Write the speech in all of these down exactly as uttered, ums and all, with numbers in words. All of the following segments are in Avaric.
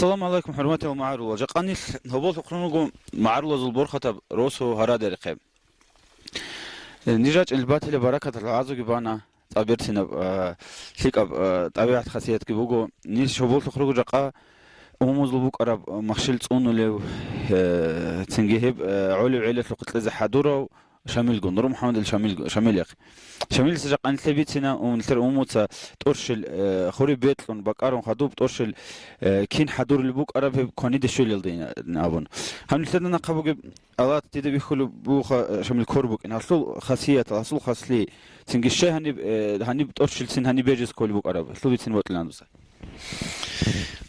Салам гӀалайкум, хӀурматиял магӀарулал. Жакъа нилъ гьоболлъухъун руго магӀарулазул борхатаб росу гьарадерихъе. Э, ниж рачӀинел батила баракатал гӀазуги бана, цӀаберцинаб, э, лъикӀаб, э, тӀабигӀат-хасиятги буго. Ниж гьоболлъухъ руго жакъа умумузул букӀараб, э, махщел цӀунулев, э, цинги гьеб, э, гӀолев гӀелалъухъ кьезе хӀадурав Шамилгун, Нур МухӀаммадил Шамил, Шамилихъ. Шамилица жакъа нилъе бицина, ун-, нилъер умумуца тӀорщел, э, хури бекьун, бакӀарун хадуб, тӀорщел, э, кин хӀадурулеб букӀараб гьеб кваниде щвелалдайин абун. Гьанив лъеда нахъа бугеб, Аллагь дида бихьулеб буха, э, Шамил кор букӀин. Гьалъул хасиятал, гьасул хасли, цинги щай гьаниб, э, гьаниб тӀорщелцин гьаниб бежес кколеб букӀараб, гьелъул бицин бокьилан дуца.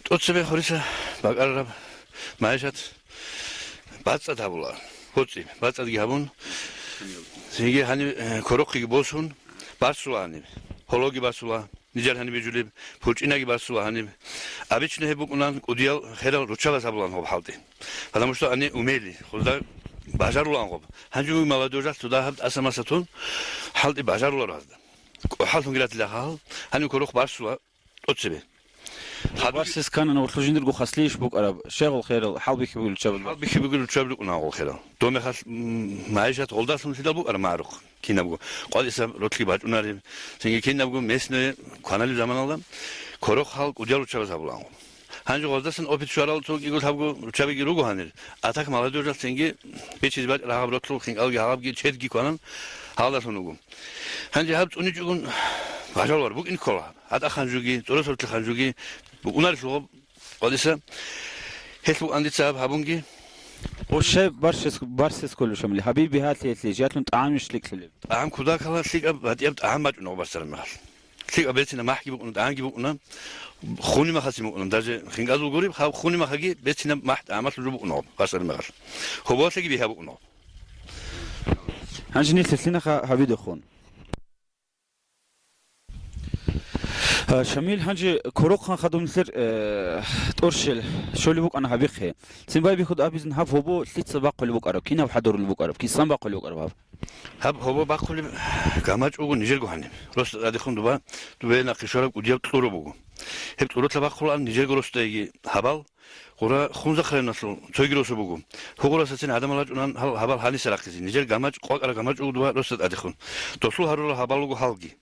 ТӀоцебе хуриса бакӀарараб магӀишат бацӀцӀад гьабула, гьоцӀи бацӀцӀадги гьабун, цинги гьаниб, э, корохъеги босун, барсула гьаниб, гьологи барсула, нижер гьаниб бижулеб, пурчӀинаги барсула гьаниб. Обычно гьеб букӀунан кӀудиял херал руччабаз гьабулан гьоб хӀалтӀи. Потому что они умели, хузда бажарулан гьоб. Гьанже муй молодёжас цо дагьаб тӀаса-маса тун, хӀалтӀи бажарулар гьазда. КӀухӀал гьунгиратила гьал, гьаниб курухъ барсула тӀоцебе. Хадуб- Барсес кканана гъорлъу жиндирго хаслийищ букӀараб, щегъул херал, хӀалбихьи бугел руччаб. ХӀалбихьи бугел руччаб рукӀуна гъол херал. Домехалъ, м, магӀишат гъолдалъун лъидал букӀара магӀарухъ кинабго. КъватӀиса ротлъи бачӀунареб, цинги кинабго местное кваналеб заманалда курухъ гьал кӀудиял руччабаз гьабулан. Гьанже гъоздасан опыт щварал цо кӀиго лъабго руччабиги руго гьанир. А так молодёжалъ цинги бичизе бачӀараб гьаб ротлъул хинкӀалги гьабги чедги кванан гьалдалъун вуго. Гьанже гьаб цӀуничӀогун бажалвар букӀин ккола гьаб. ГьатӀа ханжуги, цӀоросортлъи ханжуги букӀунарелъул гъоб къватӀиса. Гьелъ букӀан дица гьаб гьабунги. О, щай барсес-, барсес кколев, Шамил? Гьабиби гьалъи-гьалъи, жиялъун тӀагӀамищ лъикӀлъулеб? ТӀагӀам кудакала лъикӀаб батӀияб тӀагӀам бачӀунагъ барсараб мехалъ. ЛъикӀаб берцинаб махӀги букӀуна, тӀагӀамги букӀуна, хуниб махалъ букӀуна, даже хинкӀазул гуреб, гьаб хуниб махаги берцинаб махӀ тӀагӀамалъул жо букӀуна гьаб, барсараб мехалъ. Гьоболлъиги бигьа букӀуна гьаб. Гьанже нилъ лъилъинаха гьабидехун. А, Шамил, гьанже курухъан хадуб нилъер, э, тӀорщел щолеб букӀана гьабихъе. Цин байбихьуда абизин гьаб гьобо лъица бахъулеб букӀараб, кинаб хӀадурулеб букӀараб, кисан бахъулеб букӀараб гьаб? Гьаб гьобо бахъулеб гамачӀ буго нижерго гьаниб. Росда тӀадехун дуба, дубе нахъе щвараб кӀудияб кьураб буго. Гьеб кьуратла бахъулаан нижерго росдаги гьабал, гъура Хунзахъ районалъул цойги росу буго. Гьугъурасацин гӀадамал рачӀунан гьал гьабал гьаниса рахъизе. Нижер гамачӀ, къвакӀара гамачӀ буго дуба росда тӀадехун. Досул гьарурал гьабал руго гьалги.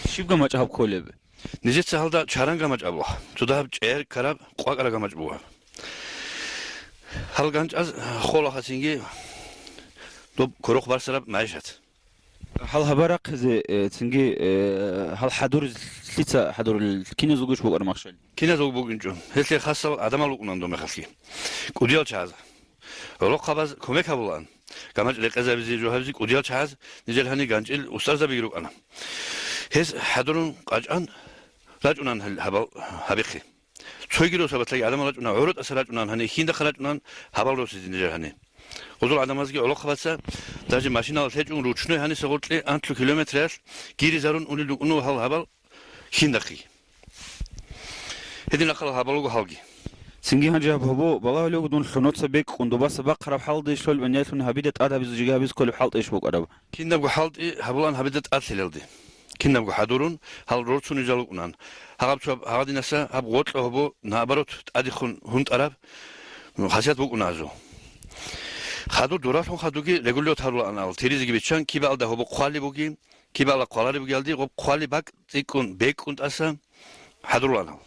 Щиб гамачӀ гьаб кколеб? Нижеца гьалда чаран гамачӀ абула. Цо дагьаб чӀер ккараб къвакӀара гамачӀ буго. Гьал ганчӀаз хола хасинги доб курухъ барсараб магӀишат. Гьал гьабарахъизе, э, цинги, э, гьал хӀадуриз лъица хӀадурулел, киназулгуш букӀар махщел? Киназул букӀинчӀо. Гьелъе хасал гӀадамал рукӀунан доб мехалъги. КӀудиял чагӀаз. Гьолохъабаз кумек гьабулаан. ГамачӀ рекъезабизе, жо гьабизе кӀудиял чагӀаз нижер гьани ганчӀил устарзабиги рукӀана. Гьез хӀадурун къачӀан рачӀунан гьал гьабал гьабихъе. Цойги росабалъаги гӀадамал рачӀуна, гӀоротӀаса рачӀунан гьани, ихиндахъа рачӀунан гьабал росизе нижер гьани. Гъузул гӀадамазги гӀолохъабаца даже машинала лъечӀун ручной гьаниса гъоркье анлъу километраялъ гиризарун унел рукӀуна гьал гьабал хиндахъи. Гьедин рахъал гьабал руго гьалги. Цинги гьанже гьаб гьобо балагьулев дун лъуноца бекӀун, добаса бахъараб хӀалдейищ лъолеб гӀенеялъун гьабида тӀад гьабизе жиги гьабиз кколеб хӀалтӀейищ букӀараб? Кинабго хӀалтӀи гьабулаан гьабида тӀад лъелалде. Кинабго хӀадурун, гьал рорцунел жал рукӀунан. Гьагъаб цо гьагъадинаса гьаб гъоркьа гьобо, наоборот, тӀадехун гьунтӀараб хасият букӀуна гьазул. Хадур дуралъун хадуги регулировать гьарулаан ал, тиризеги биччан, кибаалда гьобо хъвали буги, кибаала хъвалареб бугиялде гъоб хъвали бакӀ цӀикӀкӀун, бекӀун тӀаса хӀадурлаан гьал.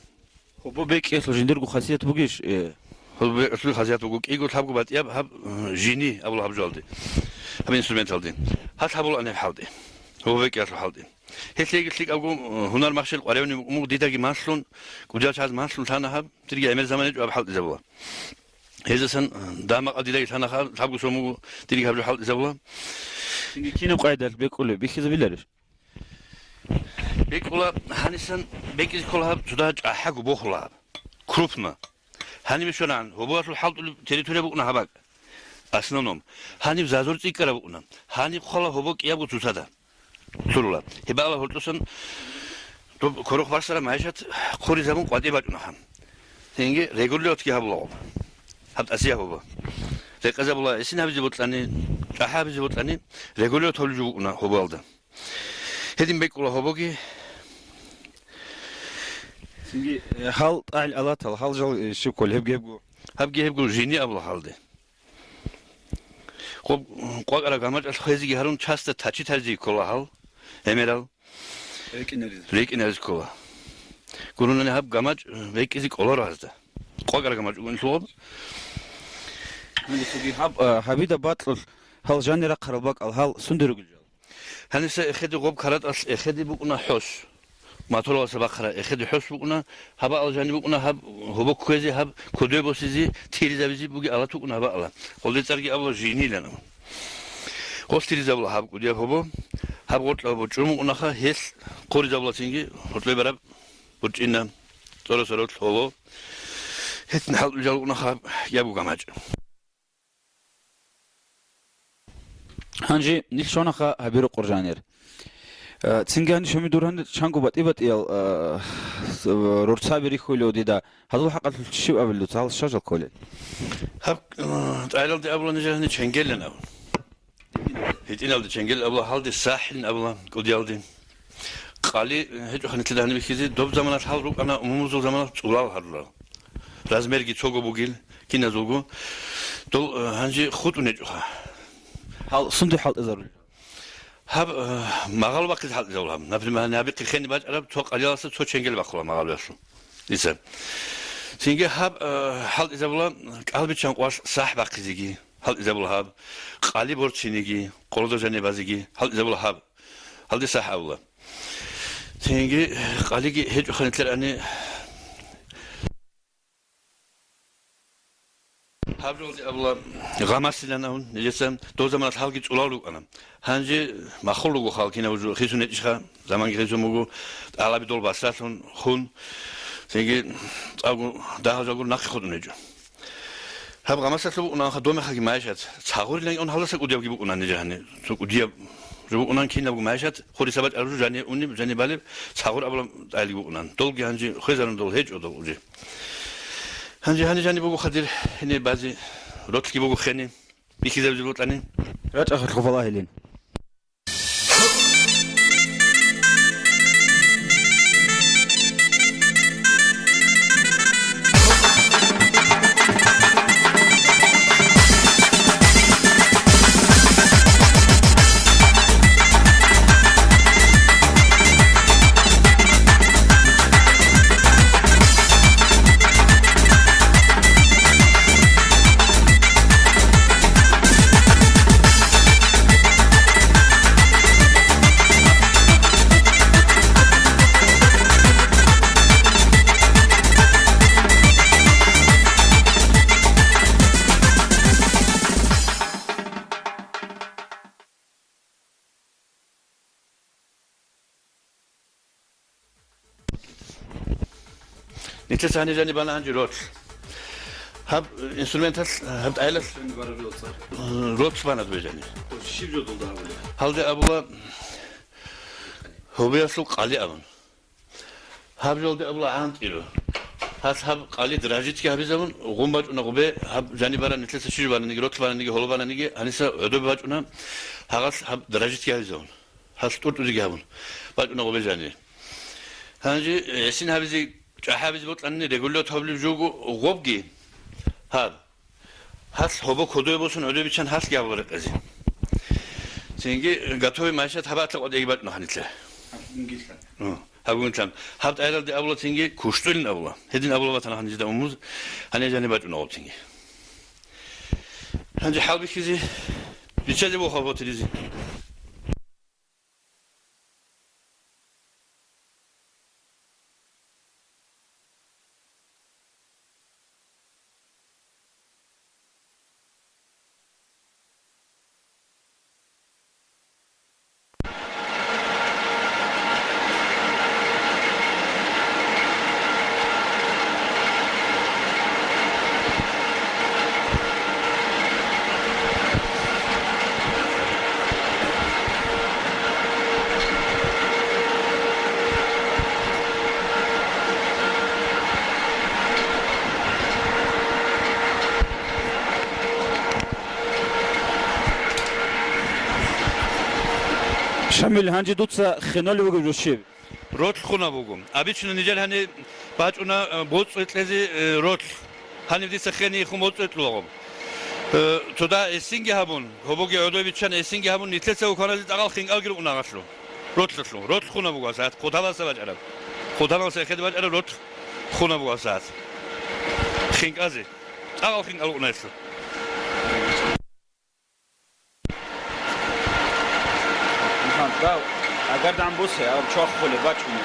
Гьобо бекӀиялъул жиндирго хасият бугищ, э? Гьобо бекӀиялъул хасият буго кӀиго лъабго батӀияб гьаб, э, жини абула гьаб жоялде, гьаб инструменталде. Гьалъ гьабулаан гьеб хӀалтӀи. Гьобо бекӀиялъул хӀалтӀи. Гьелъеги лъикӀабго, э, гьунар махщел къваригӀунеб мугъ дидаги малъун, кӀудиял чагӀаз малъун лъана гьаб, дирги гӀемер заман гьечӀо гьаб хӀалтӀизабула. Гьезасан, э, дагьаб-макъаб дидаги лъана гьаб, лъабго цо мугъ дирги гьаб жо хӀалтӀизабула. Кинаб къайдалъ бекӀулеб, бихьизабиларищ? БекӀула гьанисан, бекӀизе ккола гьаб, цо дагьа чӀахӀаго бохула гьаб. Крупно. Гьанибе щварагӀан, гьобоялъул хӀалтӀулеб территория букӀуна гьаб бакӀ. Основном. Гьаниб зазур цӀикӀкӀараб букӀуна. Гьаниб хъвала гьобо кӀиябго цоцазда. Лъурула. Гьеб бакӀалда гьоркьосан доб курухъ барсараб магӀишат хъуризабун къватӀибе бачӀунаха. Цинги регулировкаги гьабула гьоб. Гьаб тӀасияб гьобо. Рекъезабула, гӀисин гьабизе бокьани, чӀахӀа гьабизе бокьани, регулировка гьабулеб жо букӀуна гьобоялда. Гьедин бекӀула гьобоги. Цинги, э, гьал тӀагӀел алатал, гьал жал, э, щиб кколел, гьебги гьебго? Гьабги гьебго жини абула гьалде. Къо-, къвакӀараб гамачӀалъ хвезеги гьарун, часто тачи-таризеги ккола гьал, гӀемерал. РекӀинаризе. РекӀинаризе ккола. Гуронани гьаб гамачӀ, э, рекӀизе кӀоларо гьазда. КъвакӀараб гамачӀ буго нилъ гьаб. Гьанже цоги гьаб, э, гьабида бакьулъ гьал жанир рахъарал бакӀал гьал сунде ругел жал? Гьаниса эхеде гъоб каратӀалъ эхеде букӀуна хӀос. Моторалдаса бахъараб эхеде хӀос букӀуна, гьабаала жаниб букӀуна гьаб гьобо кквезе, гьаб кодобе босизе, тиризабизе бугеб алат букӀуна гьабаала. Гъолде цӀарги абула жинилан. Гъос тиризабула гьаб кӀудияб гьобо, гьаб гъоркьа гьобо чӀун букӀунаха, гьелъ хъуризабула цинги гьоркьоб бараб борчӀина, цӀорасоролъ гьоло. Гьедин хӀалтӀулел жал букӀунаха гьаб ябго гамачӀ. Гьанже нилъ щванаха гьабирухъ жанир. Э, цинги гьанже щвами дур гьанир чанго батӀи-батӀиял, э, с-, э, рорцаби рихьулев дида. Гьазул хӀакъалъулъ щиб абилев, гьал щай жал кколел? Гьаб, э, тӀагӀелалде абула нижер гьанир ченгелин абун. ГьитӀиналде ченгел абула, гьалде сахӀилин абула кӀудиялде. Къали гьечӀоха нилъеда гьаниб бихьизе, доб заманалъ гьал рукӀана умумузул заманалъ цӀулал гьарулал. Размерги цого бугил, киназулго. Дол, э, гьанже хутӀун гьечӀоха. Гьал сунде хӀалтӀизарулел? Гьаб, э, магъало бахъизе хӀалтӀизабула гьаб. Например, гьаниб гьабихъе хениб бачӀараб цо къалиялдаса цо ченгел бахъула магъалоялъул. Дица. Цинги гьаб, э, хӀалтӀизабула кӀалбиччан къвалъ сахӀ бахъизеги, хӀалтӀизабула гьаб, къали борцинеги, къолода жаниб базеги, хӀалтӀизабула гьаб. Гьалде сахӀ абула. Цинги къалиги гьечӀоха нилъер гьанир. Гьаб жолде абула гъамасилан абун, нижеца дов заманалъ гьалги цӀулал рукӀана. Гьанже маххул руго хал кинаб жо хисун гьечӀищха, заманги хисун буго, тӀалаби дол басралъун хун, цинги цӀакъго дагьал жал гуро нахъе хутӀун гьечӀо. Гьаб гъамасалъуб букӀунаха домехаги майшат. Цагъурилан он гьалдаса кӀудиябги букӀуна нижер гьанир. Цо кӀудияб жо букӀунан кинабго майшат, хурисаб бачӀараб жо жаниб унеб, жаниб балеб, цагъур абулаб тӀайлги букӀунан. Долги гьанже хвезарун дол гьечӀо дол уже. Гьанже гьанир жаниб буго хадир гьенир базе ролъги буго хени, бихьизабизе бокьани. РачӀахъе хъубал гьелин. Нилъеца гьанир жаниб бана гьанже ролъ. Гьаб инструменталъ, гьаб тӀайлалъ ролъ бана дубе жанир. Щиб жо долда гьабулеб? Гьалде абула гьобиялъул къали абун. Гьаб жолде абула гӀантӀиро. Гьалъ гьаб къали дрожитьги гьабизабун, гъум бачӀуна гъубе, гьаб жаниб баран нилъеца щиб бананиги, ролъ бананиги, гьоло бананиги, гьаниса гӀодобе бачӀуна, гьагъалъ гьаб дрожитьги гьабизабун. Гьалъ тӀуртӀузеги гьабун, бачӀуна гъубе жанир. Гьанже гӀисин гьабизе, чӀахӀабизе бокьани регулировать гьабулеб жого гъобги гьаб. Гьалъ гьобо кодове босун гӀодобе биччан гьалъги гьаб рекъезе. Цинги готовый майшат гьаб атла къватӀиги бачӀуна гьанилъа. Гьаб гунгилъан. Гьаб гунгилъан. Гьаб тӀайралде абула цинги куштӀулин абула. Гьедин абула батана гьанжеда умуз, гьанир жаниб бачӀуна гъоб цинги. Гьанже хӀалбихьизе, биччазе бохъа гьаб тиризе. Шамил, гьанже дуца хинолев вугев жо щиб? Ролъ хунаб буго. Абична нижер гьаниб бачӀуна, э, боцӀи кьезе, э, ролъ. Гьаниб дица хенихун боцӀи кьулаго. Э, цода эсинги гьабун, гьобоги гӀодой биччан эсинги гьабун, нилъеца уханазе цӀакъал хинкӀалги рукӀуна гьалъу. Ролъалъу. Ролъ хунаб буго сагӀат. Хъутаналса бачӀараб. Хъутаналса эхеде бачӀараб ролъ хунаб буго сагӀат. ХинкӀазе. ЦӀакъал хинкӀал рукӀуна гьелъу. Мухьаммад, дав, агардагӀан бусе, аб чвахулеб бачӀуна.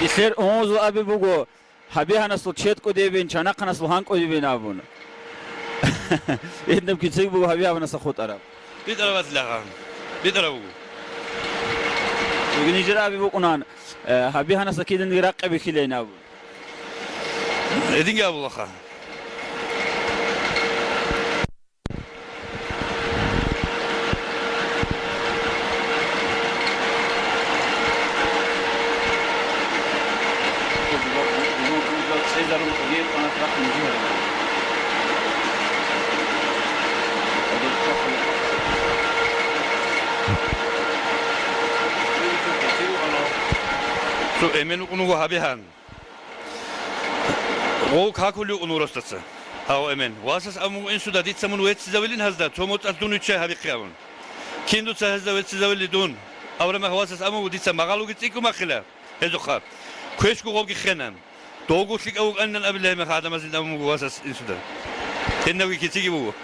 Нилъер умумузул аби буго, гьабигьанасул чед кӀудебин, чанахъанасул гьан кӀудебин абун. Гьединаб кицин буго гьабигьанасда хутӀараб. БитӀараб батилаха. БитӀараб буго. Цоги нижер аби букӀунан, э, гьабигьанасда киданги ракъи бихьилейин абун. Гьединги абулаха. Цо эмен вукӀун вуго гьабигьан. Гъов какулев ун росдаца. Гьав эмен. Васас амуго инсуда дица мун веццизавилин гьазда, цо моцӀалъ дун виччай гьабихъе абун. Кин дуца гьезда веццизавили дун? Аврамах васас амуго дица магъалуги цӀикӀкӀу махъила. Гьезухъа. Квешго гъовги хена. Довго лъикӀав вукӀанинан абила гьеб мех гӀадамазин амуго васас инсуда. Гьеннавги кициги буго.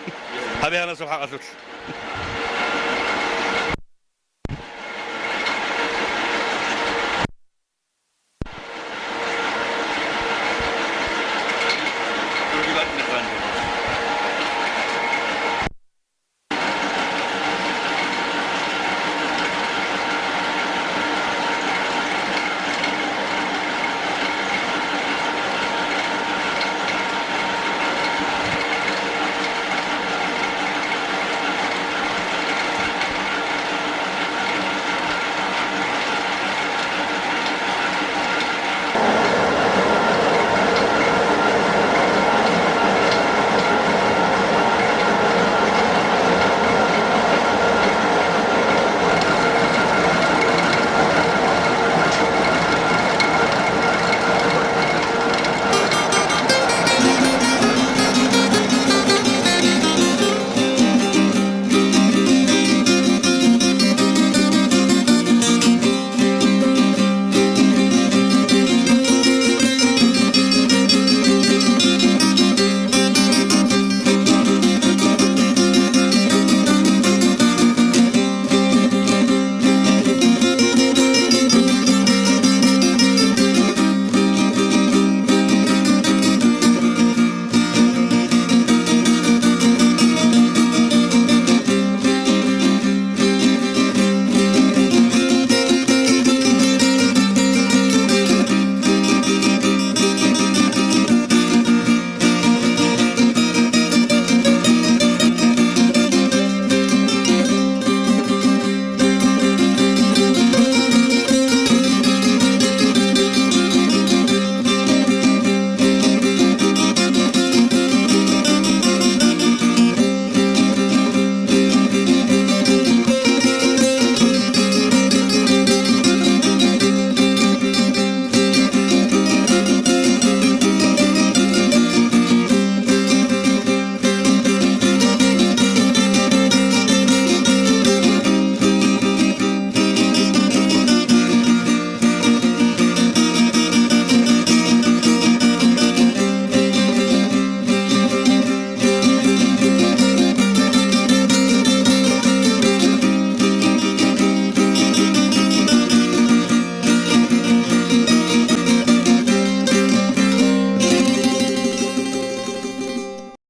Гьабигьанасул хӀакъалъулъ.